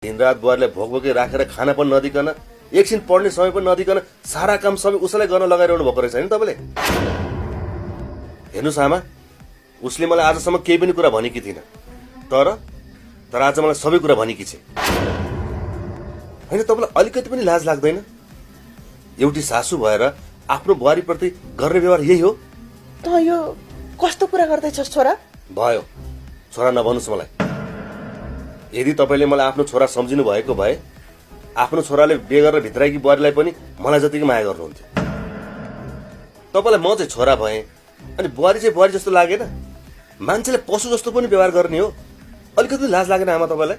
दिनरात बुहारीलाई भोकभोकै राखेर खाना पनि नदिकन एकछिन पढ्ने समय पनि नदिकन सारा काम सबै उसैलाई गर्न लगाइरहनु भएको रहेछ हैन तपाईँले? हेर्नुहोस् आमा, उसले मलाई आजसम्म केही पनि कुरा भनेकी थिइन, तर आज मलाई सबै कुरा भनेकी छ। हैन, तपाईँलाई अलिकति पनि लाज लाग्दैन? एउटी सासू भएर आफ्नो बुहारीप्रति गर्ने व्यवहार यही हो? त यो कस्तो कुरा गर्दैछस् छोरा? भयो, छोरा नभन्नुहोस् मलाई। यदि तपाईँले मलाई आफ्नो छोरा सम्झिनु भएको भए आफ्नो छोराले बिहे गरेर भित्राएकी बुहारीलाई पनि मलाई जतिकै माया गर्नुहुन्थ्यो। तपाईँलाई म चाहिँ छोरा भएँ अनि बुहारी चाहिँ बुहारी जस्तो लागेन? मान्छेले पशु जस्तो पनि व्यवहार गर्ने हो। अलिकति लाज लागेन आमा तपाईँलाई?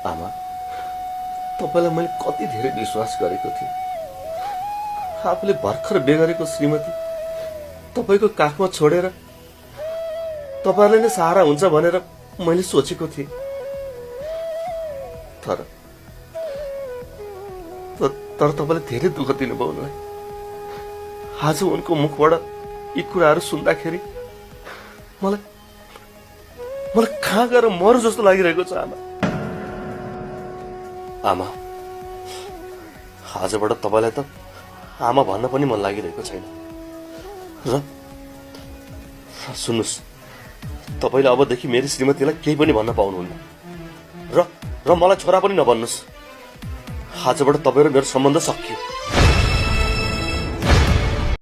आमा, तपाईँलाई मैले कति धेरै विश्वास गरेको थिएँ। आफूले भर्खर बिहे गरेको श्रीमती तपाईँको काखमा छोडेर तपाईँहरूले नै सहारा हुन्छ भनेर मैले सोचेको थिएँ। तर तपाईँले धेरै दुःख दिनुभयो उनलाई। आज उनको मुखबाट यी कुराहरू सुन्दाखेरि मलाई कहाँ गएर मरु जस्तो लागिरहेको छ आमा। आमा, आजबाट तपाईँलाई त आमा भन्न पनि मन लागिरहेको छैन। र सुन्नुहोस्, तपाईँले अबदेखि मेरी श्रीमतीलाई केही पनि भन्न पाउनुहुन्न र मलाई छोरा पनि नभन्नुहोस्। आजबाट तपाईँ र मेरो सम्बन्ध सकियो।